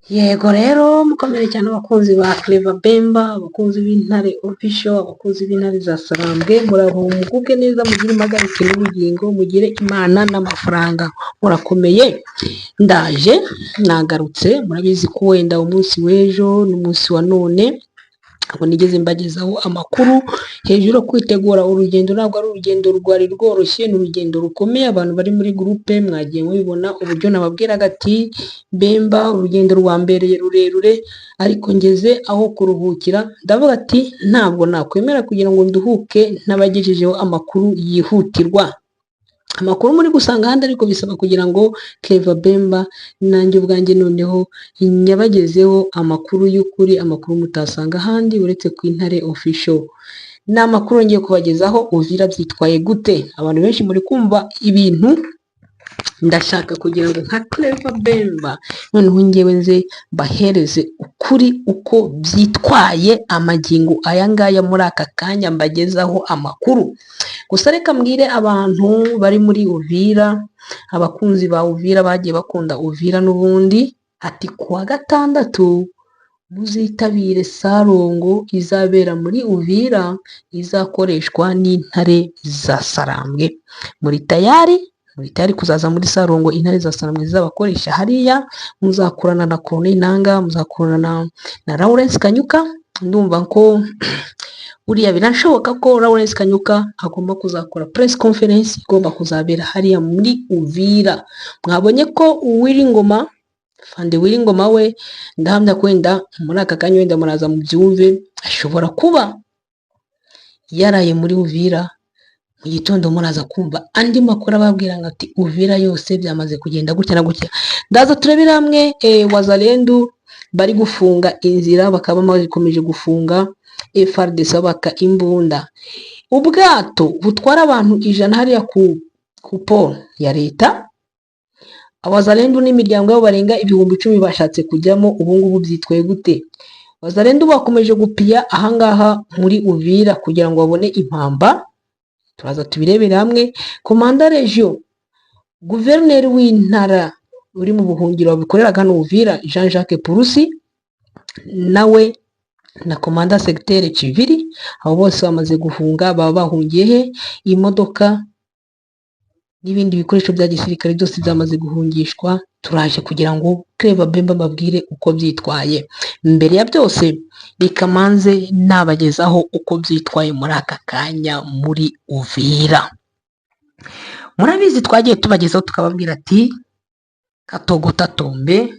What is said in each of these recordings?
Yego rero, mukomere cyane abakunzi ba Clever Bemba, abakunzi b'Intare Official, abakunzi b'Intare za Sarambwe. Muraho, mugubwe neza, mugire impagarike n'ubugingo, mugire Imana n'amafaranga. Murakomeye? Ndaje, nagarutse. Murabizi ko wenda umunsi w'ejo n'umunsi wa none ntabwo nigeze mbagezaho amakuru hejuru yo kwitegura urugendo. Ntabwo ari urugendo rwari rworoshye, ni urugendo rukomeye. Abantu bari muri groupe mwagiye mubibona uburyo nababwiraga ati: "Bemba, urugendo rwambereye rurerure, ariko ngeze aho kuruhukira." Ndavuga ati: "Ntabwo nakwemera kugira ngo nduhuke ntabagejejeho amakuru yihutirwa." Amakuru muri gusanga ahandi, ariko bisaba kugira ngo Clever Bemba nanjye ubwanjye noneho nyabagezeho amakuru y'ukuri, amakuru mutasanga ahandi uretse ku Intare Official. Ni amakuru ngiye kubagezaho. Uvira byitwaye gute? Abantu benshi muri kumva ibintu. Ndashaka kugira ngo nka Clever Bemba noneho ngewe nze mbahereze ukuri uko byitwaye amagingo aya ngaya, muri aka kanya mbagezaho amakuru. Gusa reka mbwire abantu bari muri Uvira, abakunzi ba Uvira bagiye bakunda Uvira n'ubundi, ati kuwa gatandatu muzitabire sarongo izabera muri Uvira, izakoreshwa n'Intare za Sarambwe. Muri tayari? Muri tayari kuzaza muri sarongo Intare za Sarambwe zizabakoresha hariya? Muzakorana na Corneille Nanga, muzakorana na Lawrence Kanyuka. Ndumva ko buriya birashoboka ko Lawrence Kanyuka agomba kuzakora press conference igomba kuzabera hariya muri Uvira. Mwabonye ko Willy Ngoma, Fande Willy Ngoma we, ndahamya ko wenda muri aka kanya, wenda muraza mubyumve, ashobora kuba yaraye muri Uvira. Mu gitondo muraza kumva andi makuru ababwira ngo ati: "Uvira yose byamaze kugenda gutya na gutya." Ndaza turebere hamwe Wazalendu bari gufunga inzira, bakaba bakomeje gufunga FARDC, baka imbunda. Ubwato butwara abantu 100 hariya ku port ya leta, Abazalendu n'imiryango yabo barenga 10,000 bashatse kujyamo. Ubu ngubu byitwaye gute? Wazalendu bakomeje gupiya ahangaha muri Uvira kugira ngo babone impamba. Turaza tubirebere hamwe. Commandant région, guverineri w'intara uri mu buhungiro wabikoreraga hano Uvira, Jean Jacques Purusi, nawe na commandant secteur Civiri, abo bose bamaze guhunga. Baba bahungiye he? Imodoka n'ibindi bikoresho bya gisirikare byose byamaze guhungishwa. Turaje kugira ngo Clever Bemba mbabwire uko byitwaye. Mbere ya byose, reka manze nabagezaho uko byitwaye muri aka kanya muri Uvira. Murabizi, twagiye tubagezaho tukababwira ati: "Katogota tombe,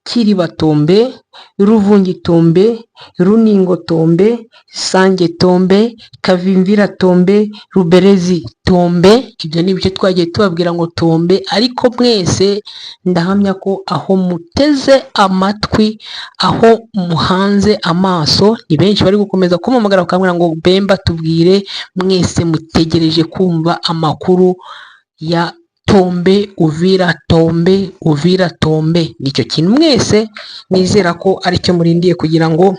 Kiriba tombe, Ruvungi tombe, Runingo tombe, Sange tombe, Kavimvira tombe, Ruberezi tombe." Ibyo ni ibice twagiye tubabwira ngo tombe, ariko mwese ndahamya ko aho muteze amatwi, aho muhanze amaso, ni benshi bari gukomeza kumpamagara bakambwira ngo: "Bemba, tubwire." Mwese mutegereje kumva amakuru ya tombe Uvira, tombe Uvira, tombe. Nicyo kintu mwese nizera ko aricyo murindiye kugira ngo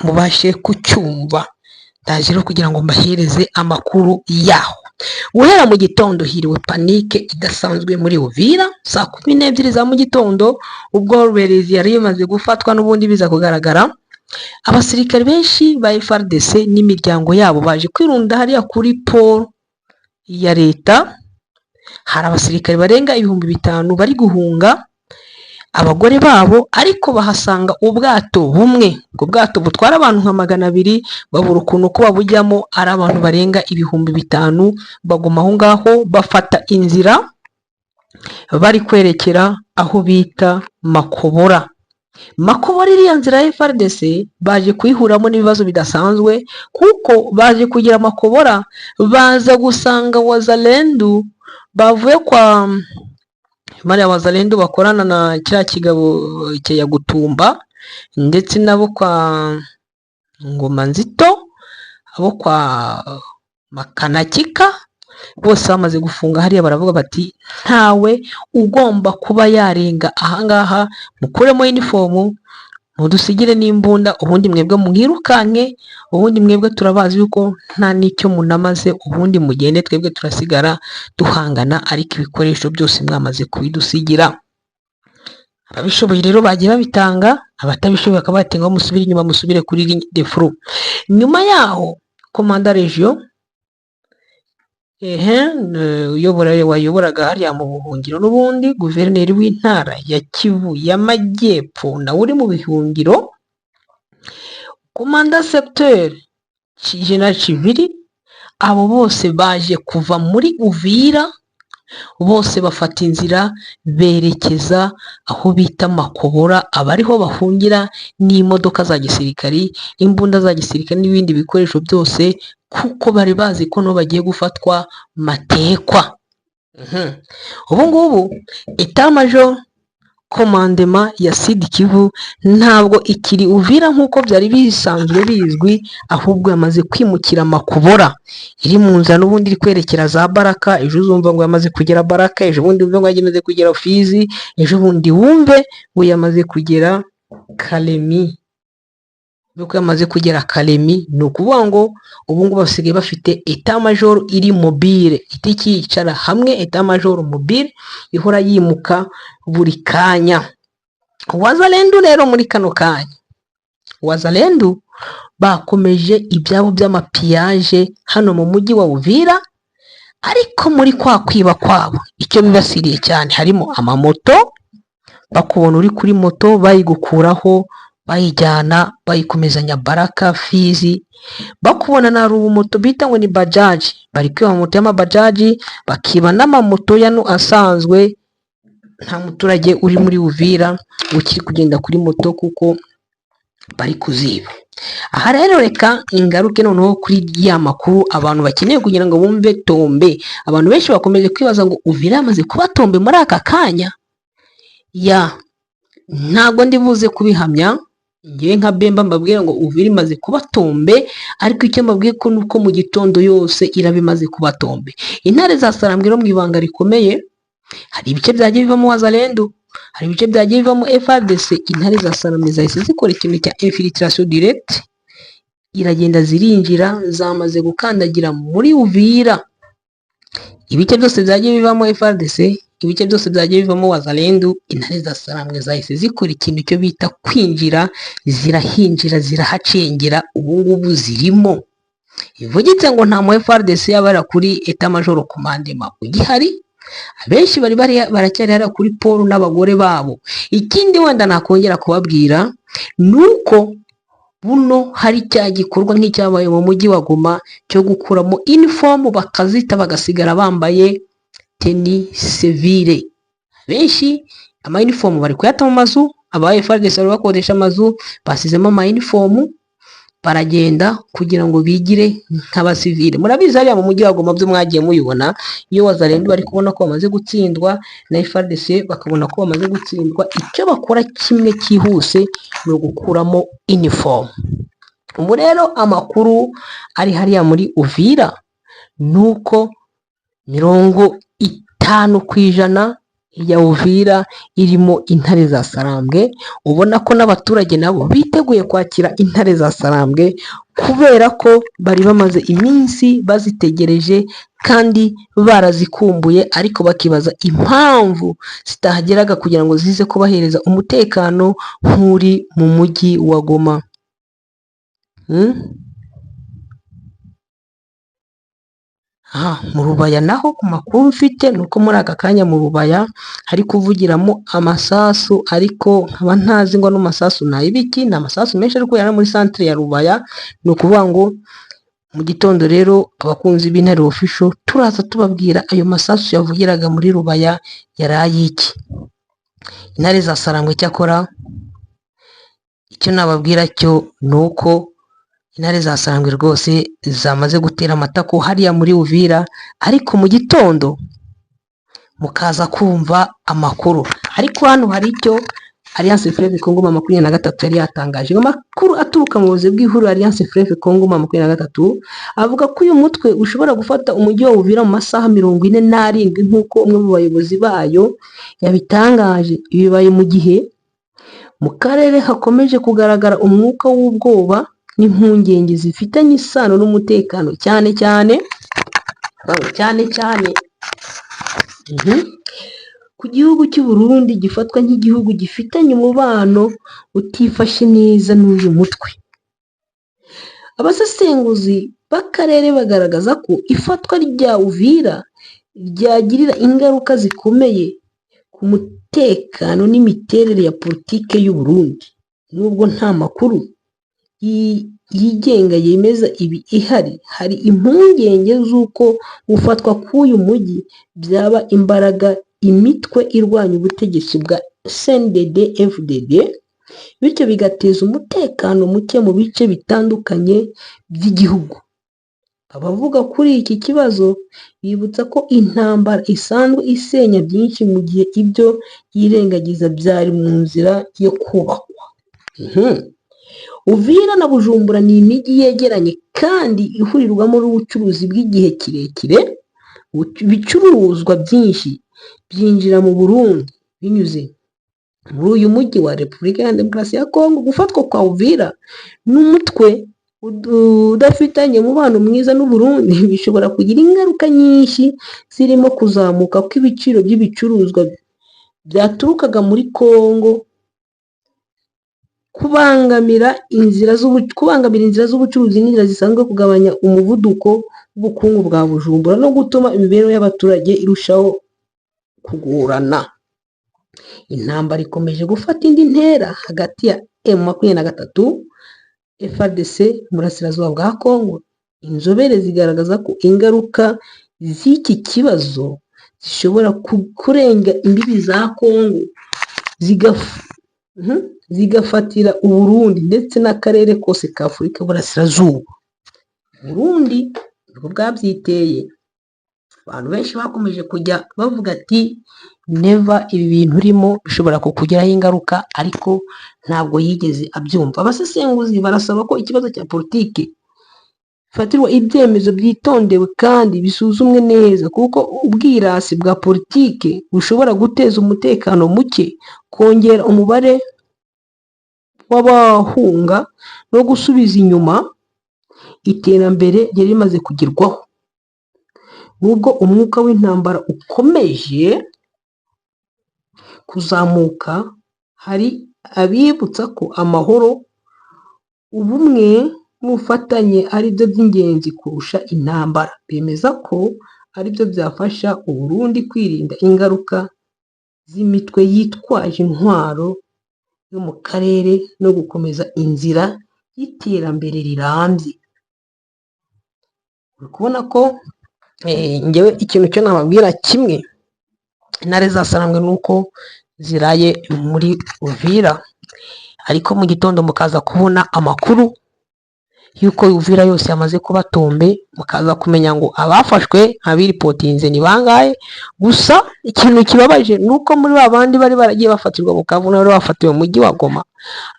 mubashe kucyumva. Ndaje rero kugira ngo mbahereze amakuru yaho. Guhera mu gitondo hiriwe panique idasanzwe muri Uvira. Saa 12 za mu gitondo, ubwo Ruberizi yari imaze gufatwa n'ubundi biza kugaragara, abasirikare benshi ba FARDC n'imiryango yabo baje kwirunda hariya kuri port ya leta. Hari abasirikare barenga 5000 bari guhunga, abagore babo, ariko bahasanga ubwato bumwe. Ubwo bwato butwara abantu nka 200, babura ukuntu ko babujyamo ari abantu barenga 5000. Baguma aho ngaho, bafata inzira bari kwerekera aho bita Makobora. Makobora, iriya nzira ya FARDC baje kuyihuramo n'ibibazo bidasanzwe, kuko baje kugira Makobora baza gusanga Wazalendu bavuye kwa bariya Wazalendu bakorana na kiriya kigabo cya Yagutumba, ndetse nabo kwa Ngoma Nzito, abo kwa Makanakika, bose bamaze gufunga hariya. Baravuga bati: "Ntawe ugomba kuba yarenga ahangaha, mukuremo uniform, mudusigire n'imbunda, ubundi mwebwe mwirukanke, ubundi mwebwe turabazi yuko nta n'icyo munamaze, ubundi mugende, twebwe turasigara duhangana, ariko ibikoresho byose mwamaze kubidusigira." Ababishoboye rero bagiye babitanga, abatabishoboye bakaba bati ngo musubire inyuma, musubire kuri ligne de front. Nyuma yaho commandant région ehe uyobora, wayoboraga hariya mu buhungiro n'ubundi, guverineri w'intara ya Kivu y'Amajyepfo nawe uri mu bihungiro, commandant secteur General Civili, abo bose baje kuva muri Uvira, bose bafata inzira berekeza aho bita Makobora, aba ariho bahungira n'imodoka za gisirikari, imbunda za gisirikare n'ibindi bikoresho byose, kuko bari bazi ko nabo bagiye gufatwa matekwa. Ubu ngubu état-major commandement ya Sud Kivu ntabwo ikiri Uvira nk'uko byari bisanzwe bizwi, ahubwo yamaze kwimukira Makobora, iri mu nzira n'ubundi iri kwerekera za Baraka. Ejo uzumva ngo yamaze kugera Baraka, ejo bundi wumve ngo yamaze kugera Fizi, ejo bundi wumve ngo yamaze kugera Kalemi. Nuko yamaze kugera Kalemi, ni ukuvuga ngo ubu ngubu basigaye bafite état-major iri mobile, itikicara hamwe, état-major mobile ihora yimuka buri kanya. Wazalendo rero muri kano kanya, Wazalendo bakomeje ibyabo by'ama pillage hano mu mujyi wa Uvira, ariko muri kwa kwiba kwabo icyo bibasiriye cyane harimo amamoto. Bakubona uri kuri moto bayigukuraho, bayijyana, bayikomezanya Baraka, Fizi. Bakubona na ubumoto bita ngo ni bajaji, bari kwiba amamoto y'amabajaji, bakiba n'amamoto yano asanzwe. Nta muturage uri muri Uvira ukiri kugenda kuri moto kuko bari kuziba. Aha rero reka ingaruke noneho kuri ya makuru abantu bakeneye kugira ngo bumve tombe. Abantu benshi bakomeje kwibaza ngo Uvira yamaze kuba tombe muri aka kanya? Ya, ntabwo ndi buze kubihamya ngewe nka Bemba mbabwira ngo Uvira imaze kuba tombe, ariko icyo mbabwiye ko nuko mu gitondo yose iraba imaze kuba tombe. Intare za Sarambwe rero mu ibanga rikomeye, hari ibice byagiye bivamo Wazalendo, hari ibice byagiye bivamo FARDC. Intare za Sarambwe zahise zikora ikintu cya infiltration directe, iragenda zirinjira, zamaze gukandagira muri Uvira. Ibice byose byagiye bivamo FARDC, ibice byose byagiye bivamo Wazalendo, intare za Sarambwe zahise zikora ikintu cyo bita kwinjira, zirahinjira, zirahacengera, ubu ngubu zirimo. Bivugitse ngo nta mu FARDC yaba kuri état-major commandement ugihari, abenshi bari baracyari hariya kuri Paul n'abagore babo. Ikindi wenda nakongera kubabwira ni uko buno hari cya gikorwa nk'icyabaye mu mujyi wa Goma cyo gukuramo uniform bakazita, bagasigara bambaye tenue civile. Benshi ama uniform bari kuyata mu mazu, aba FARDC bari bakodesha amazu basizemo ama uniform, baragenda kugira ngo bigire nk'abasivile. Murabizi hariya mu mujyi wa Goma byo mwagiye mubibona, iyo Wazalendo bari kubona ko bamaze gutsindwa na FARDC, bakabona ko bamaze gutsindwa, icyo bakora kimwe cyihuse ni ugukuramo uniform. Ubu rero amakuru ari hariya muri Uvira ni uko 50% ya Uvira irimo intare za Sarambwe. Ubona ko n'abaturage nabo biteguye kwakira intare za Sarambwe, kubera ko bari bamaze iminsi bazitegereje kandi barazikumbuye, ariko bakibaza impamvu zitahageraga kugira ngo zize kubahereza umutekano nk'uri mu mujyi wa Goma. Aha mu Rubaya naho ku makuru mfite ni uko muri aka kanya mu Rubaya hari kuvugiramo amasasu, ariko nkaba ntazi ngo ano masasu ni ay'ibiki. Ni amasasu menshi ari kubera muri centre ya Rubaya. Ni ukuvuga ngo mu gitondo rero abakunzi b'Intare Official turaza tubabwira ayo masasu yavugiraga muri Rubaya yari ay'iki. Intare za Sarambwe cyakora icyo nababwira cyo ni uko intare za Sarambwe rwose zamaze gutera amatako hariya muri Uvira, ariko mu gitondo mukaza kumva amakuru. Ariko hano hari icyo Alliance Fleuve Congo M23 yari yatangaje. Amakuru aturuka mu buyobozi bw'ihuriro Alliance Fleuve Congo M23 avuga ko uyu mutwe ushobora gufata umujyi wa Uvira mu masaha 47, nk'uko umwe mu bayobozi bayo yabitangaje. Ibi bibaye mu gihe mu karere hakomeje kugaragara umwuka w'ubwoba n'impungenge zifitanye isano n'umutekano, cyane cyane cyane. Ku gihugu cy'u Burundi gifatwa nk'igihugu gifitanye umubano utifashe neza n'uyu mutwe. Abasesenguzi b'akarere bagaragaza ko ifatwa rya Uvira ryagirira ingaruka zikomeye ku mutekano n'imiterere ya politike y'u Burundi. Nubwo nta makuru yigenga yemeza ibi ihari, hari impungenge z'uko gufatwa k'uyu mujyi byaba imbaraga imitwe irwanya ubutegetsi bwa CNDD FDD, bityo bigateza umutekano muke mu bice bitandukanye by'igihugu. Abavuga kuri iki kibazo bibutsa ko intambara isanzwe isenya byinshi mu gihe ibyo yirengagiza byari mu nzira yo kubakwa. Uvira na Bujumbura ni imijyi yegeranye kandi ihurirwamo n'ubucuruzi bw'igihe kirekire. Ibicuruzwa byinshi byinjira mu Burundi binyuze muri uyu mujyi wa Repubulika ya Demokarasi ya Kongo. Gufatwa kwa Uvira n'umutwe udafitanye umubano mwiza n'u Burundi bishobora kugira ingaruka nyinshi, zirimo kuzamuka kw'ibiciro by'ibicuruzwa byaturukaga muri Kongo, kubangamira inzira z'ubucuruzi n'inzira zisanzwe, kugabanya umuvuduko w'ubukungu bwa Bujumbura no gutuma imibereho y'abaturage irushaho kugorana. Intambara ikomeje gufata indi ntera hagati ya M23 FARDC mu burasirazuba bwa Kongo. Inzobere zigaragaza ko ingaruka z'iki kibazo zishobora kurenga imbibi za Kongo, zigafatira u Burundi ndetse n'akarere kose ka Afurika y'Uburasirazuba. Burundi nibwo bwabyiteye. Abantu benshi bakomeje kujya bavuga ati: "Neva, ibi bintu urimo bishobora kukugiraho ingaruka," ariko ntabwo yigeze abyumva. Abasesenguzi barasaba ko ikibazo cya politiki bifatirwa ibyemezo byitondewe kandi bisuzumwe neza, kuko ubwirasi bwa politiki bushobora guteza umutekano muke, kongera umubare w'abahunga no gusubiza inyuma iterambere ryari rimaze kugerwaho. Nubwo umwuka w'intambara ukomeje kuzamuka, hari abibutsa ko amahoro, ubumwe n'ubufatanye ari byo by'ingenzi kurusha intambara. Bemeza ko ari byo byafasha u Burundi kwirinda ingaruka z'imitwe yitwaje intwaro yo mu karere no gukomeza inzira y'iterambere rirambye. Uri kubona ko ngewe ikintu cyo nababwira kimwe, intare zasarangwe ni uko ziraye muri Uvira, ariko mu gitondo mukaza kubona amakuru y'uko Uvira yose yamaze kuba tombe, mukaza kumenya ngo abafashwe abiripotinze ni bangahe. Gusa ikintu kibabaje ni uko muri ba bandi bari baragiye bafatirwa Bukavu n'abari bafatiwe mu mujyi wa Goma,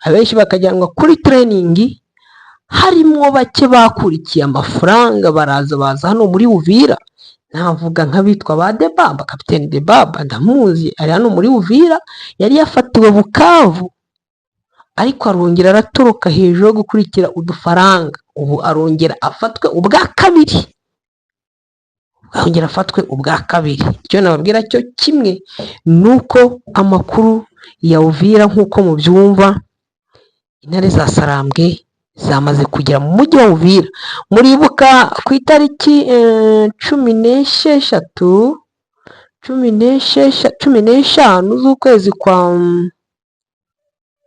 abenshi bakajyanwa kuri training, harimo bake bakurikiye amafaranga baraza, baza hano muri Uvira. Navuga nk'abitwa ba Debaba, Kapiteni Debaba ndamuzi, ari hano muri Uvira. Yari yafatiwe Bukavu ariko arongera aratoroka hejuru yo gukurikira udufaranga. Ubu arongera afatwe ubwa kabiri, arongera afatwe ubwa kabiri. Icyo nababwira cyo kimwe ni uko amakuru ya Uvira, nk'uko mubyumva, intare za Sarambwe zamaze kugera mu mujyi wa Uvira. Muribuka ku itariki 16, 15 z'ukwezi kwa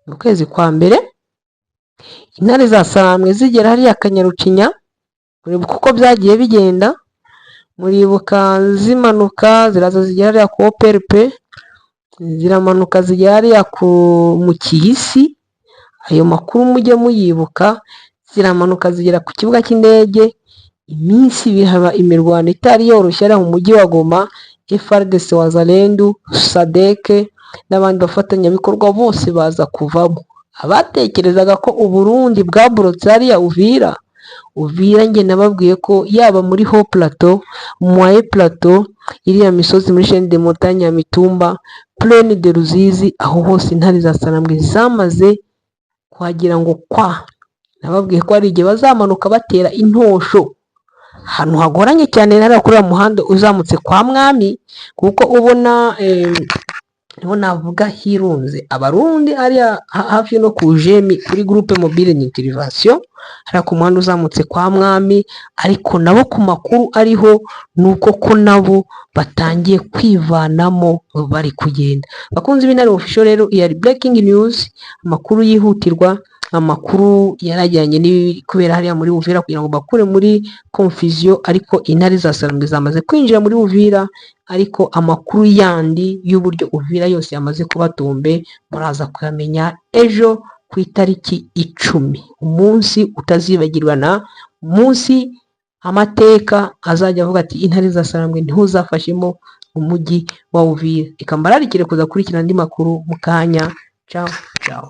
mu kwezi kwa mbere, intare za Sarambwe zigera hariya Kanyarucinya. Muribuka uko byagiye bigenda? Muribuka zimanuka, ziraza zigera hariya ku OPRP, ziramanuka zigera hariya ku mu Kiyisi. Ayo makuru mujye muyibuka. Ziramanuka zigera ku kibuga cy'indege, iminsi ibiri haba imirwano itari yoroshye hariya mu mujyi wa Goma. FARDC, Wazalendo, SADC n'abandi bafatanyabikorwa bose baza kuvamo. Abatekerezaga ko Uburundi bwaburotse hariya Uvira, Uvira njye nababwiye ko yaba muri Haut Plateau, Moyen Plateau, iriya misozi muri Chaîne de Montagne ya Mitumba, Plaine de Ruzizi, aho hose intare za Sarambwe zamaze kuhagira ngo kwa. Nababwiye ko hari igihe bazamanuka batera intosho ahantu hagoranye cyane hariya kuri uriya muhanda uzamutse kwa Mwami, kuko ubona Niho navuga hirunze Abarundi, hariya hafi no ku Jemi, kuri Groupe Mobile d'Intervention, hariya ku muhanda uzamutse kwa Mwami. Ariko nabo ku makuru ariho ni uko ko nabo batangiye kwivanamo, bari kugenda. Bakunzi b'Intare Official rero, iyi ari breaking news, amakuru yihutirwa, amakuru yarajyanye n'ibiri kubera hariya muri Uvira kugira ngo bakure muri confusion. Ariko Intare za Sarambwe zamaze kwinjira muri Uvira, ariko amakuru yandi y'uburyo Uvira yose yamaze kuba tombe muraza kuyamenya ejo ku itariki 10, umunsi utazibagirana, umunsi amateka azajya avuga ati: "Intare za Sarambwe ntuzafashemo umujyi wa Uvira." Reka mbararikire kuza gukurikirana andi makuru mu kanya. Ciao ciao.